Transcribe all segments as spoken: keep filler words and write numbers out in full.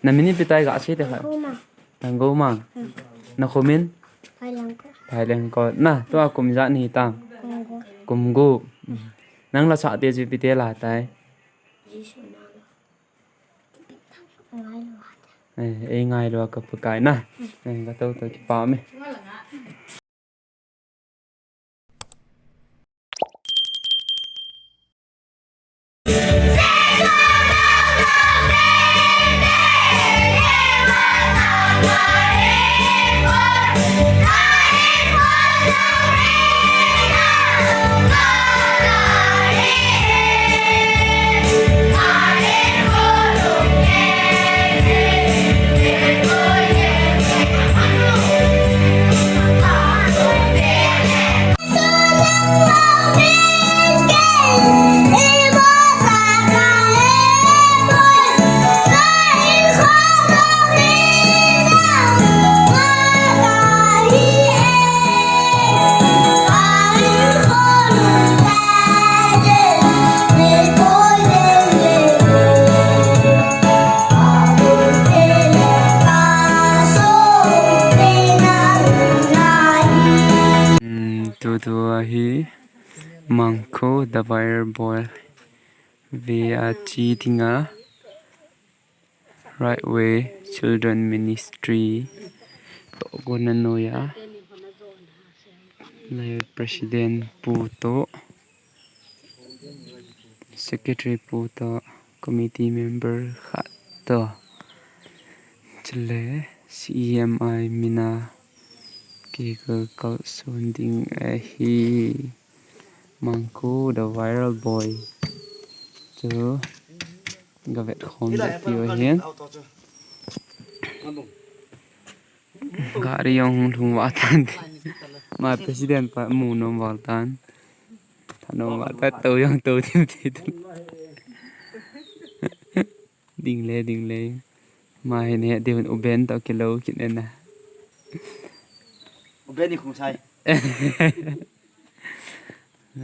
Na min ipi tai gasei te kha. Goma. Nang Goma. Hmm. Na kho min? Phailengkot. Phailengkot. Na, tua kum ijat nahi tam? Kum gup. Kum gup. Hmm. Nang la sah te chu ipi te la tai? Jesu nang. Ngailu. Eh, ei ngailu ka Pakai na. Hmm. Eh, ka tou tou kipah e. Hmm, tutua hi Mangkho The Viral Boy ve a chi dinga Right Way Children Ministry tohgon a noiya le President pu toh, Secretary pu toh, Committee Member khat toh, chule C E M I mina kikal kalson ding ahi. Mangkho The Viral Boy chu gavet khom ding tiu ahin. Gari jong hung lhung val tan. Ma president pa mu nom val tan. Thanom val tan, tou jong tou tim ti tu. Ding le, ding le. Ma hin he diu, u Ben toh kilo kit ena. U Ben ni khung sai.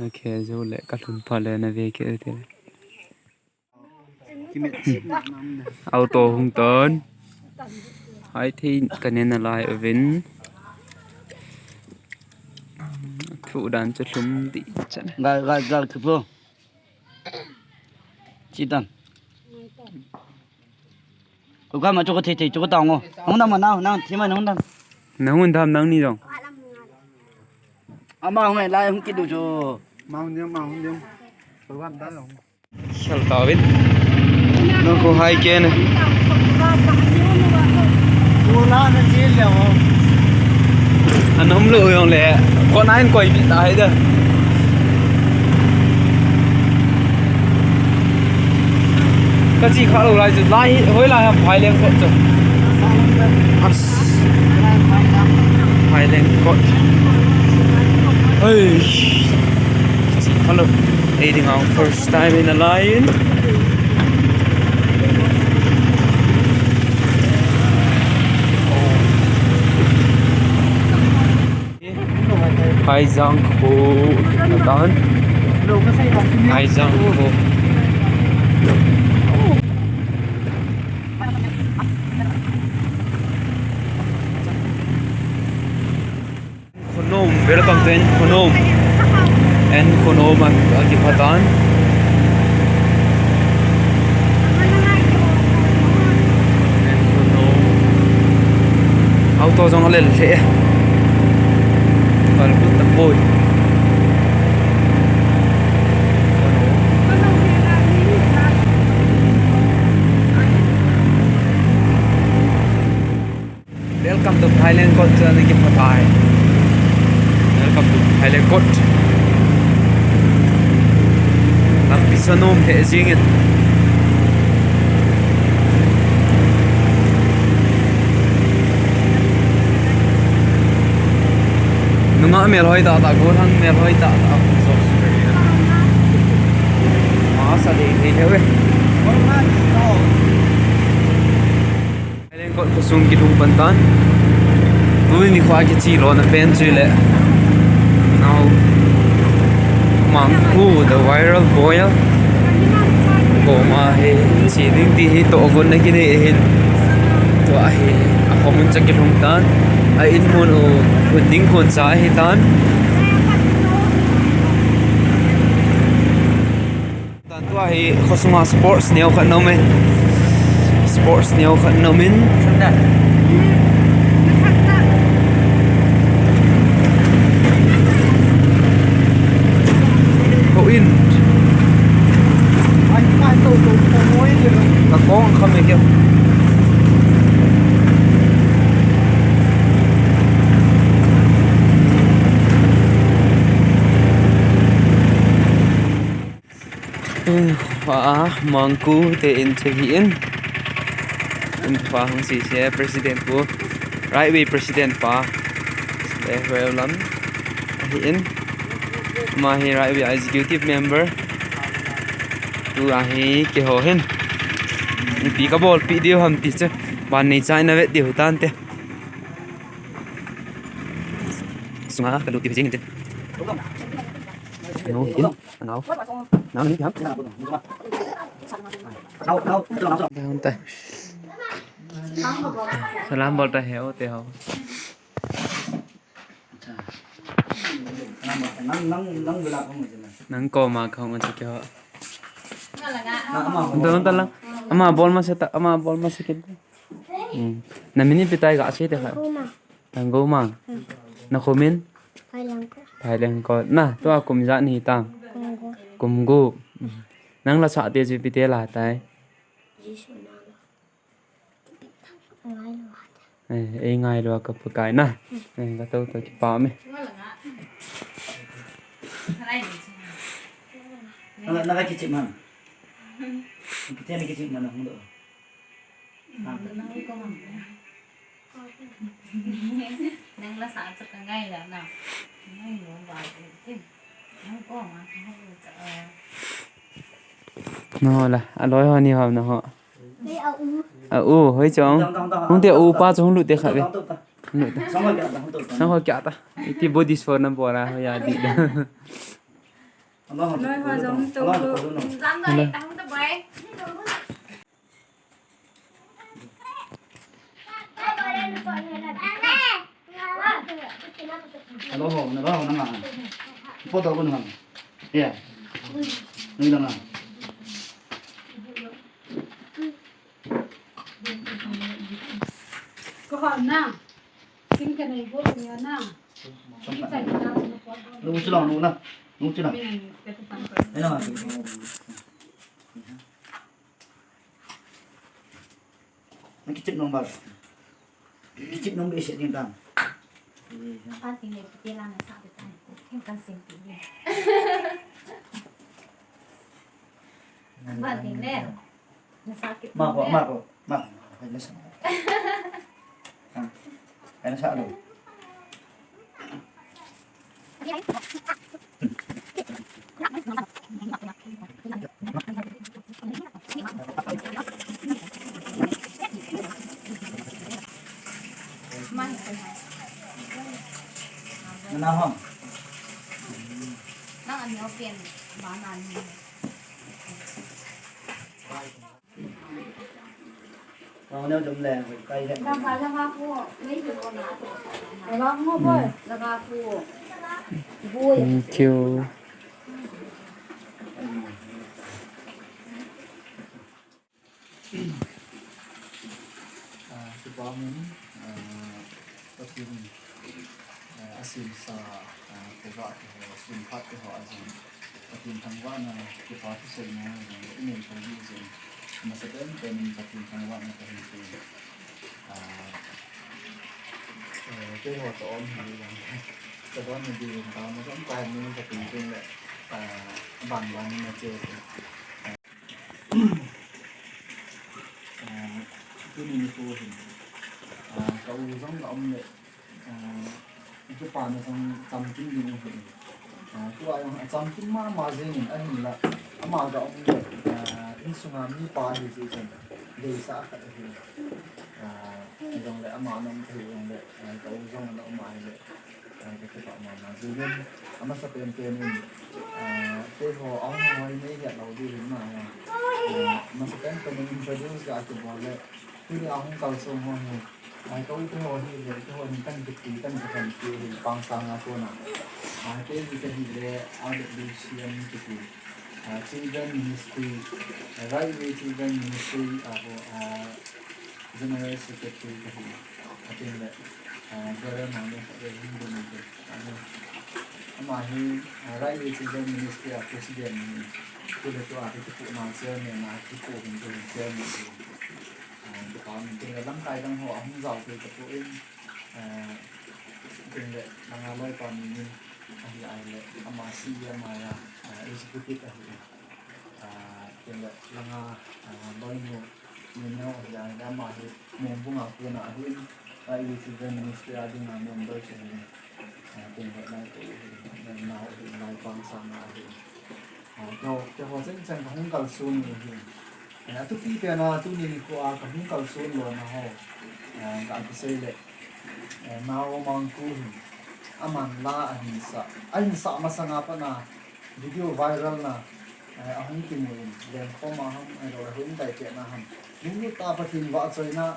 Okay, jo le ka lhun pha le na ve ke te. Auto hung ton. Hai thei ka ne na lai uvin. Thu dan chu lhum di chan. Gal, gal, gal thu po. Chi dan. Ko ka ma chu ko thei thei chu ko tang o. Hung dam ma nang, nang thi ma hung dam. Nang hung dam nang ni jong. Ama hung lai hung kidu chu. Ma hung dam, ma hung dam. Ko gam dan long. Sal tawin. Nang ko hai ke ne. Ko la na jil le o. An hom lo jong le, ko nine koi bi ta hai da. Ka chi kha lo lai chu, lai, hoi lai ham Phailengkot chu. As. Phailengkot. Hoi. Ka chi kha lo. Ei ding ang first time in a lai in. Haijang kho, natan. Haijang kho. Khonom, welcome to Enkhonom. Enkhonom a, a kipha tan. Enkhonom. Auto jong a lel lheh e. Kal kut ta poi. Welcome to Phailengkot, chu ana kipha tai. Welcome to Phailengkot. Lampi chu anom lheh jingin. Nungah melhoi tah tah, gollhang melhoi tah tah. Masa dei dei lheh e. Phailengkot khosung kilhung pan tan. Tuni nikho a kiche lona pen chu le. Now, Mangkho, the viral boy. Koma hi che ding ti hi tohgon na kinei ahin. Ahi, akhomun chu akilhung tan. A in mun u, u ding kon cha ahi tan. Tan tua hi, khosunga sports neo khat na um e. Sports neo khat na um in. Houin. Ka kong kham e keu. Infa Mangku te in chu hi in. Infa hung sise president pu. Right Way president pa. Lehwel lam. Ahi in. Ama hi Right Way executive member. Tua hi keiho hin. Ipi ka bolpeh diu ham ti chu. Ban nei chai na vet diu tante. Sunga ka lut diu jing inte. No, in. Nau. Nau ni ham. Nau, nau. Salam bol ta he, o te ho. Nang, nang, nang bila ko mo jena. Nang ko ma ko mo jena ho. Nang ama. Don ta lang. Ama bol ma se ta, ama bol ma se ke. Hmm. Na min ipi tai ga se te ha. Tangoma. Hmm. Na khomin? Phailengkot. Phailengkot. Na, tua kum ijat nahi tam? Kum gup. Kum gup. Hmm. Nang la sah te chu ipi te la tai? Jesu nang la. Ngailu ata. Eh, ei ngailu a ka Pakai na. Hmm. Eh, ka tou tou kipa me. Na, na ka kichim man. Kichim na kichim man na hung do. Nang la sa cha ka ngai la na. Ngai lo ba tin. Nang ko ma ka ho cha. No la, aloi ho ni ho na ho. Ei a u. A u, hoi chong. Hung te u pa chu hung lut te kha ve. Hung lut te. Sang ho kya ta? Iti body score na bora ho ya di da. Noi ho jong to. Jam da le tang ta bai. Alo ho, na ba ho na nga. Ipo to ko na nga. Ya. Ni na nga. Ko ho na. Sing ka nei bo ni na. Lu chu lang, lu na. Lu chu lang. Ni na. Ni na. Nakichip nung ba? Kichip nung ba iset ding tang. Pan ting le pite la na sa de tang. Ken kan sing ti ni. Pan ting le. Na sa ki. Ma ko, ma ko, ma ko. Ay, nasa. Ah, ay, nasa alo. Nana hom. Nang ani open ba na ni. Thank you. Ah, kipa um, ah, Pathen, ah, asemsa, ah, khovah te ho, sun phat te ho a jong Pathen thangvahna, kipa thuseina jong inei thou diu jeh in, amasa penpen in Pathen thangvahna kahin pe. Ah, eh, keiho cha um hi jong, cha don na diu in, taona jong kahin nei Pathen teng le, ah, aban ban in ache. Ah, tuni nikho hin, ah, ka u jong ka um le, ah, kipana jong chamkim ding ahi. Ah, tua jong achamkim mama jeng in ahinla, ama ka um le, ah, insunga mipa ahi jeh chun, deisah khat ahi. Ah, hijongle ama ana um thei jongle, ah, ka u jong ana um ahile, ah, ka kipah mama jeng in, amasa penpen in, ah, keiho ahung hoi nei het lou diu hin na, ah, amasa penpen in introduce ga kibol le, Tuni a hung kalsong ho hi, a, ka u te ho hi le, te ho ni kan kiti, kan kiti, kan kiti, Pangsang a kona. A, kei hi ka hi le, R W C M kiti. A, Children Ministry, a, Right Way Children Ministry, a, ho, a, General Secretary ka hi. A, tin le, a, Brother Nang le, ka le, Hindu ni te. A, ama hi, a, Right Way Children Ministry a President ni. Tu le tu a, tu tu na chairman na, tu ko hin tu chairman ni. Ah, department tin le lamkai dang ho ahung jao thei tapon, ah, tin le langa loipa min in ahi a le ama C E M a, ah, executive ahi. Ah, tin le langa, ah, loinu Mineo ahi a le ama hi Mongbung a kona ahin, ah, Children Ministry a dinga member chu ahin. Ah, tin le lai ko ahin, nau ahin, lai Pangsang a ahin. Ah, keiho, keiho cheng cheng ka hung kalson u ahi. Eh, a thupi pen a tuni nikho a ka hung kalson lona ho. Eh, ka kisei le. Eh, Nao Mangku hin. Aman la ahin sa. Ahin sa masanga pat a video viral na. Eh, ahung kimu in. Lengkhom a ham, eh, lo la hin dai pe na ham. Nungnu ta Pathen vahchoina.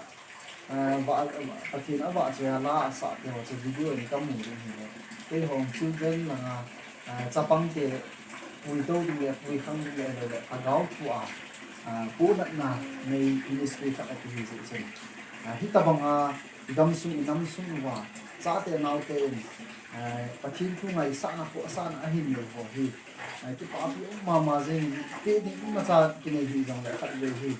Ah, vah, Pathen a vahchoi a la asah te ho chu video in ka mu ding ahi le. Keiho children langa, ah, chapang te pui to ding le, pui khang ding le, le, le, Lhagao thu a, ah, ponatna nei ministry khat akihi jeh chun. Ah, hitabang a, i gamsung, i namsung uva, chate naote in, ah, Pathen thu ngaisahna, khohsahna ahin nei ho hi. Ai, kipapi um mama jeng in, pe ding imacha kinei hih jongle, khatvei hi,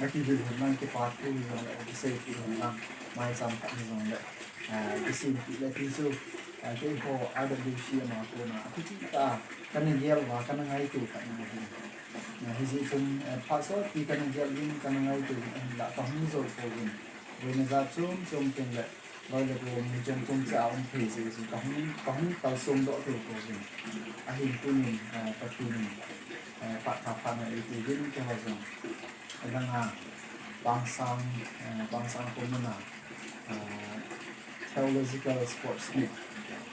a kivil hen lang, kipa thu hi jongle, kisei thu hi hen lang, maicham khat hi jongle, ah, kisim pi le ti chu, ah, keiho R W C M a kona, a thupi tah a, kana gel uva, kana ngaito khat na hi. Ah, hijeh chun, eh, phat sot pi kana gel in, kana ngaito in, ahinla, kahung jou pouvin, boina jat chom chom teng le, Loi le gol, mi chom chom cha um thei jeh chun, kahung, kahung kalson doh thei pouvin. Ahin tunin, ah, Pathen in, ah, phat pha pha na eipeh uvin keiho jong. Adang a, Pangsang, ah, Pangsang ko mun a, ah, Theological Sports Meet,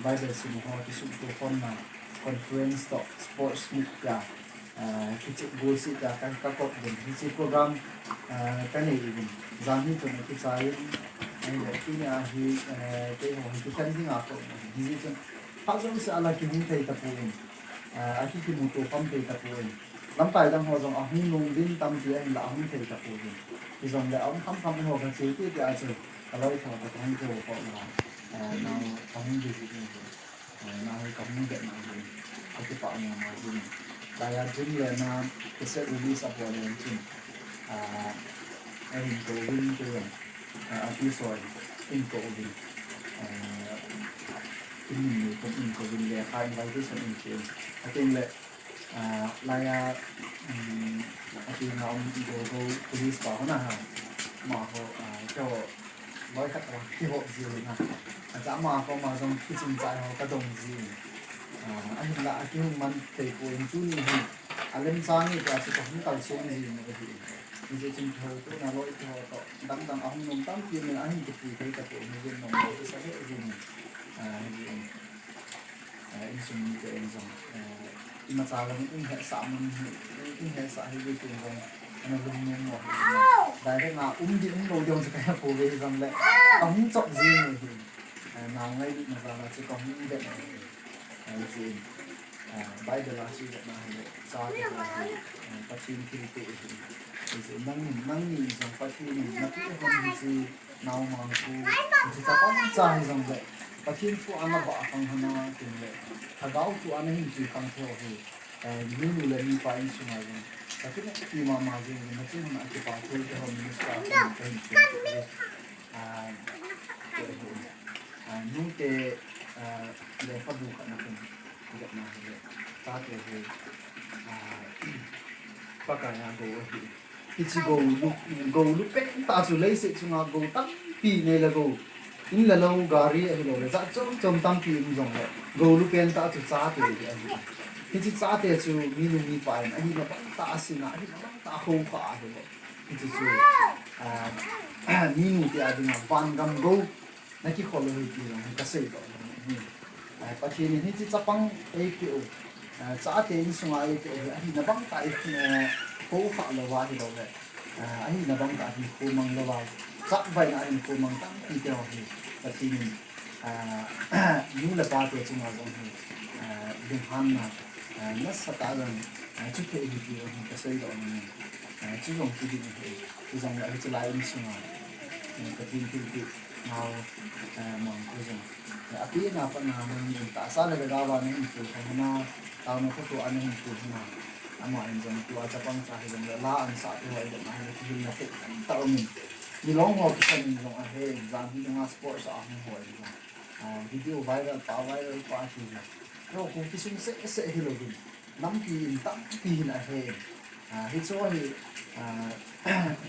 Bible sim ho kisuhto khomna, conference toh, sports meet tia, ah, kichep gol seh tia ka, ka kop uvin. Hiche program, ah, ka nei uvin. Jan hi chun akichai in, ahile tunia hi, eh, keiho hi kikhen dinga ka um ahi. Hijeh chun, phat jouse a la kihung thei tapon, ah, akikimuto khom thei tapon. Lamkai dang ho jong ahung nom uvin tampi ahinla ahung thei tapon. Hijongle aum kham kham eiho kache tete a chu, kaloi tho toh kahung kihou khom uva, eh, nao kahung visit u ahi. Eh, nao hi kahung vet na ahi, kakipah mama jin. Laiya June le na cassette release abol le chun, ah, ahin kou uvin kei jong, ah, artist ho ahin kou uvin, ah, in min nei khom in kou uvin le, kha invitation in chen. Atin le, ah, laiya, um, atin na um Go Go police pa ho na ha, amaho, ah, keiho loi khat a kihop ji u na. Acha ama koma jong kichim chai ho kadong ji. Ah, ahinla akihung man thei poi, tuni hi alemchang e tia chu kahung kalson ji u ahi. Hijeh chun kihoutohna loi keiho toh dang dang ahung nom tampi in ahin kipui thei tapon, hijeh in nom lou kisa lheh jin. Ah, hijeh in, ah, insung mite in jong, ah, imacha jong in hetsah mun hi, in hetsah hi, tin jong ana lungnom mo hi. Direct a um ding um lou ding chu kahe pouve hijongle, ahung chop ji u ahi. Eh, nao ngailutna jal a chu kahung vet u ahi. Eh, hijeh in, eh, Bible a chu ivetna hile, chate ho hi, eh, Pathen thilpeh ahi. Hijeh in nangni, nangni jong Pathen in napeh hon hiche Nao Mangku, hiche chapang cha hijongle, Pathen thu a navah khang hon a tin le, Lhagao thu a nahin pui khang thei u hi, eh, minu le mipa insunga jong, Pathen in ipi mama jing in, nachung hon a kipa thu keiho minister a kon kahin pen thei u hi. Ah, kei hi, ah, nute, ah, lekhabu khat na kon, ivetna hile, chate hi, ah, Pakai a gou ahi. Hiche gou lu, gou lu pen tah chu leiset chunga gou tampi nei le gou. In le lou, gari ahilou le, jat chom chom tampi um jongle, gou lu pen tah chu chate hi ahi. Hiche chate chu minu mipa in ahina bang tah a sin a, ahina bang tah a khoukhah ahile. Hiche chu, ah, minu te a dinga vangam gou. Nakikhol u ahi ti jong hi kasei doh jong ahi. Ah, Pathen in hiche chapang eipeh u, ah, chate insunga eipeh u hi, ahina bang tah a, eh, khoukhah louva ahilou le, ah, ahina bang tah a hinkho mang louva, Chapvaina a hinkho mang tampi te ho hi Pathen in, ah, nu le pa te chunga jong hi, ah, lunghanna, ah, nasatah a jong, ah, chu thei ahi ti jong hi kasei doh nom in, ah, chu jong chu ding ahi. Chu jong le hiche lai insunga, ah, Pathen thilpeh nau, ah, Mangkho jong, ah, apehna pat na nangin tahsa le lhagao a nahin pu kha hina, taona kho tua nahin pu hina, ama in jong tua chapang cha hi jong le la ansah te ho a jong ahile kihilna thei tamtah um in. Milong ho kisan in jong ahe in, jan hi dinga sports a hung ho in jong, ah, video viral pa, viral pa hi jong, kho khu kisung seh seh hilou in, nampi in tampi hin ahe in. Ah, hichu hi, ah,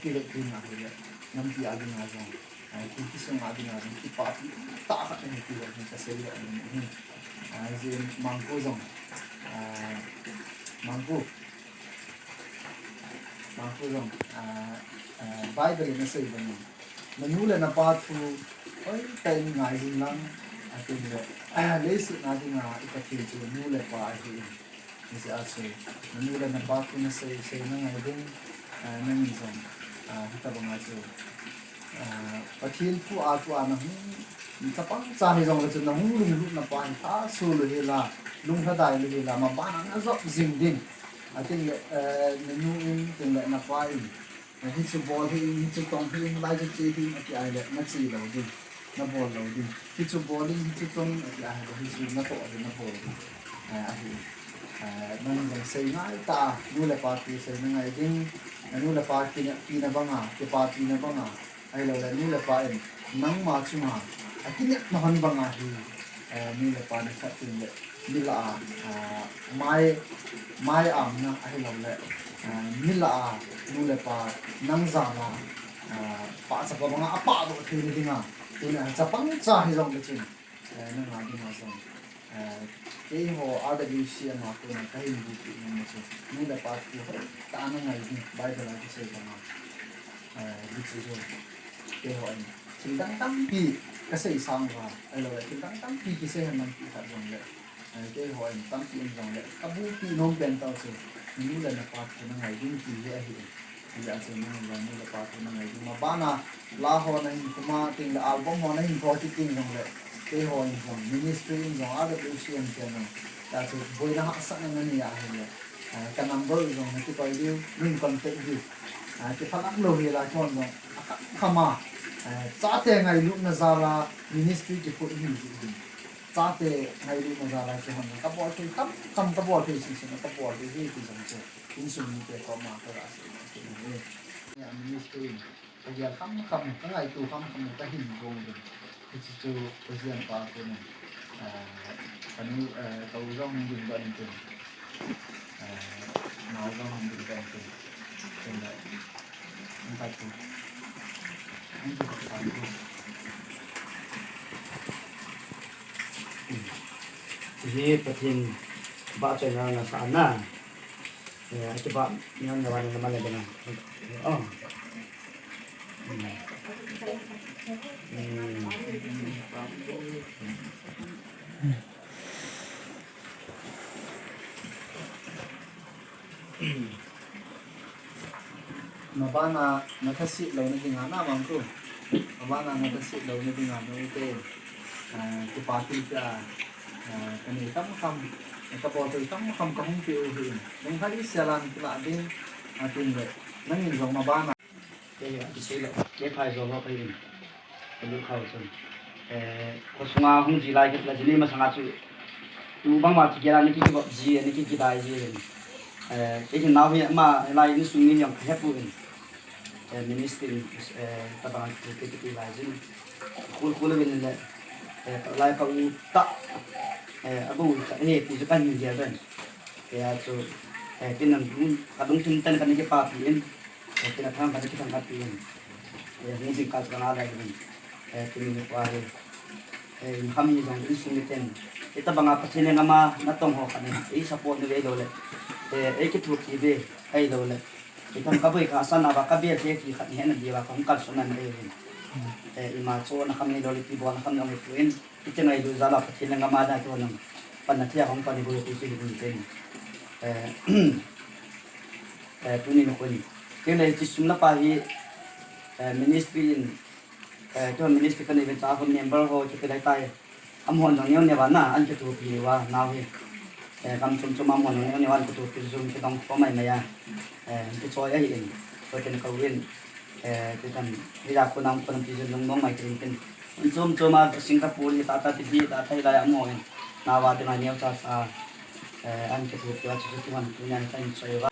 kivet ding ahile, nampi a dinga jong, ah, khu kisung a dinga jong kipapi tah khat ahi ti jong hi kasei doh nom in ahi. Ah, jin Mangkho jong, ah, Mangkho, Mangkho jong, ah, ah, Bible in asei bangin, nanu le napa thu hoitah in ngai jing lang, atin le, ah, leiset a dinga i Pathen chu nu le pa ahi in. Hijeh a chu, nanu le napa thu nasei, sei nangai ding, ah, nangin jong, ah, hitabanga chu, ah, Pathen thu a, thu a nahung, chapang cha hijongle chu nahung lunglutna pa hi thaso lou hel a, lunglhadai lou hel a, mabana najop jing ding. Atin le, eh, nanu in, tin le napa in, eh, hichu bol hih in, hichu tong hih in, hilai chu che hih in, ati ahile nache lou ding, nabol lou ding. Hichu bol in, hichu tong in, ati ahile hichu natoh ding, nabol ding, eh, ahi. Eh, nang jong sei ngai tah a, nu le pa thu sei nangai ding, nu le pa kinepna banga, kipapina banga, ahiloule nu le pa in nangma chunga akinepna hon banga hi, eh, nu le pa nakhat tengle mi lah a, ah, mai, mai amna ahiloule, ah, mi lah a nu le pa nang jal a, ah, pahcha pa banga apahdoh theina dinga, tuni a chapang cha hijongle chun, eh, nanga dinga jong, eh, keiho R W C M a kona kahin bupeh nom chu, nu le pa thu hoitah a nangai ding, Bible a kisei banga, eh, hichu chu, keiho in thil dang tampi kasei sang uva, ahiloule thil dang tampi kisei hen lang ti khat jongle, eh, keiho in tampi um jongle, kabupeh nom pen tah chu, nu le napa thu nangai ding ti hi ahi. Hijeh a chu nang jong nu le pa thu nangai ding, mabana la ho nahin khum a tengle, album ho nahin tho kit teng jongle, keiho in jong, ministry in jong, R W C M ten jong, hijeh a chu boina hahsatna nanei ahile, eh, ka number jong nakikoi diu, nahin contact diu. Eh, kiphalam lou hel a keihon jong akham kham a, eh, chate ngailutna jal a ministry kiphut hi jeh hin, chate ngailutna jal a keihon jong kabol thei kham kham, kabol thei sung sung a kabol thei hi ti jong chu insung mite koma kaga sei nom kit ahi. Ministry in kagel kham kham, kangaito kham kham, kahin gong ding. Hiche chu president pa kon in, ah, kanu, eh, kou jong hung ding doh in tin, eh, nao jong hung ding doh in tin, tin le, hung kai tu, hung tu ka tu. Hiche hi Pathen vahchoina nasatah a, eh, akivah neo neo a naman le ding a. Oh. Mabana nathaset louna dinga na Mangkho. Mabana nathaset louna dinga na ute. Ah, kipa thilpeh a, ah, kanei kham kham, kabol thei kham kham kahung peh u hi. Lunglhai sel a nakilah ding, atin le. Nangin jong mabana. Kei hi kisei lou, kei phai jo ho kei in. Kalut khao chun. Eh, khosunga hung ji lai kit la ji ni masanga chu. Tu bangma kigel a naki kivop ji, naki kidai ji. Eh, kei hin nao hi ama lai insung ni jong kahe poi. Eh, ministry in, eh, tabang tu kiti lai jin. Khul khul vin le. Eh, lai ka u ta. Eh, abu ta he pu ka ni je ben. Eh, a chu. Eh, tin an, ka dung tin tan ka ni ke pa pi in. Eh, tin a thang ka ni ke thang ka pi in. Eh, hung jing ka chu ka na lai in. Eh, tin ni pa he. Eh, in kham ni jong in sung ni ten. Eh, tabanga Pathen le ngama natong ho ka ni. Eh, support ni ve lo le. Eh, eh, kithup ti ve. Ai lo le. Itam ka boi kha san a ba ka bel the ti khat ni hen a diu a ka hung kalson na nei hin. Eh, ima chona kham nei lo le ti bolna kham nei tu in. Iti ngailu jal a Pathen le ngama da tu nang. Pan na thia hung pan ni boi tu si ni ten. Eh, eh, tuni na khun. Kei le hiche sum na pa hi, eh, ministry in Eh, keiho ministry kanei uvin tua ho member ho kiti lai tai. Amahon jong neo neo a na, ahin kithopi uva, nao hi. Eh, gam chom chom a amahon jong neo neo a ahin kithopi jong kidong kho mai mai a. Eh, kichoi ahi in. Tua ken ka uvin. Eh, ti tan, hija ko nam ko nam ti jong nong nong mai tin tin. Chom chom a Singapore hi tata ti hi tata hilai a amahon. Nao a dinga neo cha cha. Eh, ahin kithopi uva chu chu tuan tunia hi ka hin choi uva.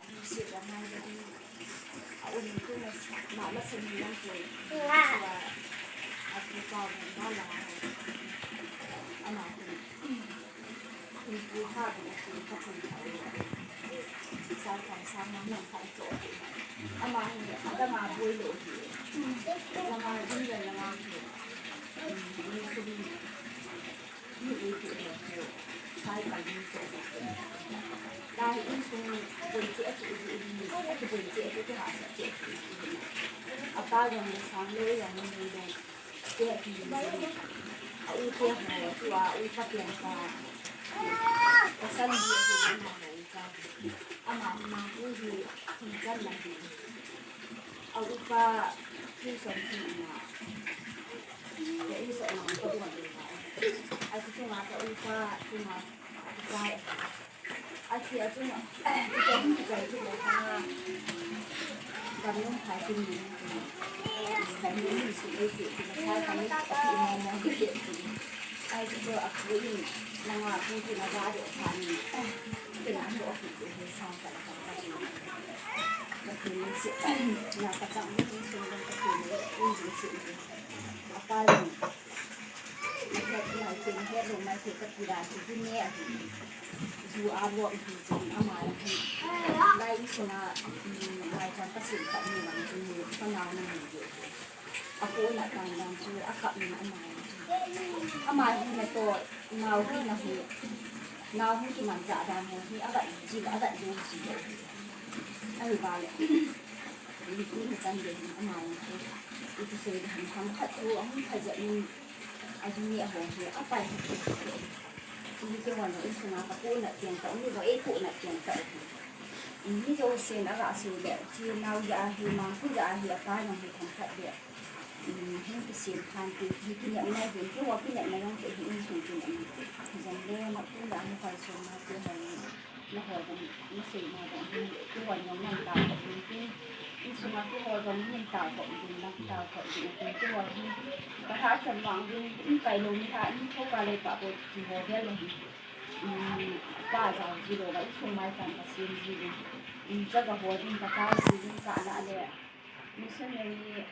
Missionary,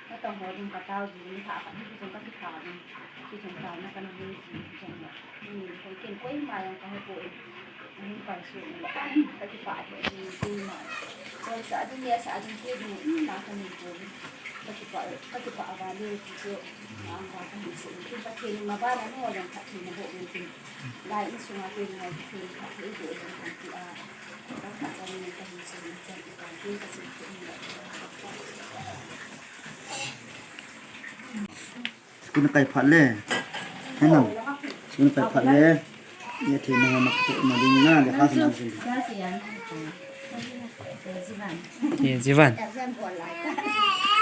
nata ho ding ka tao ding, ni kha khat ni kha chung ka kipha ding, ki chung tao na ka na nei ji chung na, ni ni koi ken koi ma yang ka ho ko e, ni pa su ni, ka kipah he ni koi ma, koi sa ding ya sa ding ke ding, ni na ka ni ko, ka kipah, ka kipah a ba le ki so, ang ba ka ni se, ki pa ke ni ma ba na ni ho yang khat ni na ho ni ki, lai ni su ma ke ni ho ki ni khat ni ko e, ka ki a, ka khat sa ni ka ni se ni, ka ki ka se ni. School na kai phat le. Hai nam. School na kai phat le. Ye thi na ma ko ma ding na le ha sa nam sin. Ye jivan.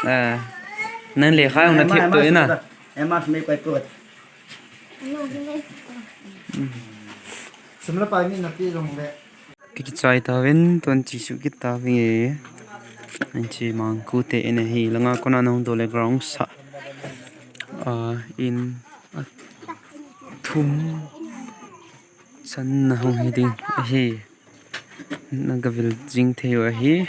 Ah. Nang le khai na thip to ina. Emma me kai put. Sum la pai ni na pi long le. Kichai tauvin, tun chi su kit tauvin e. Anchi mangku te ene hi, langa kona nong dole ground sa. Ah, in, ah, thum. San na hong hi ding, ahi. Na gavil jing thei u ahi.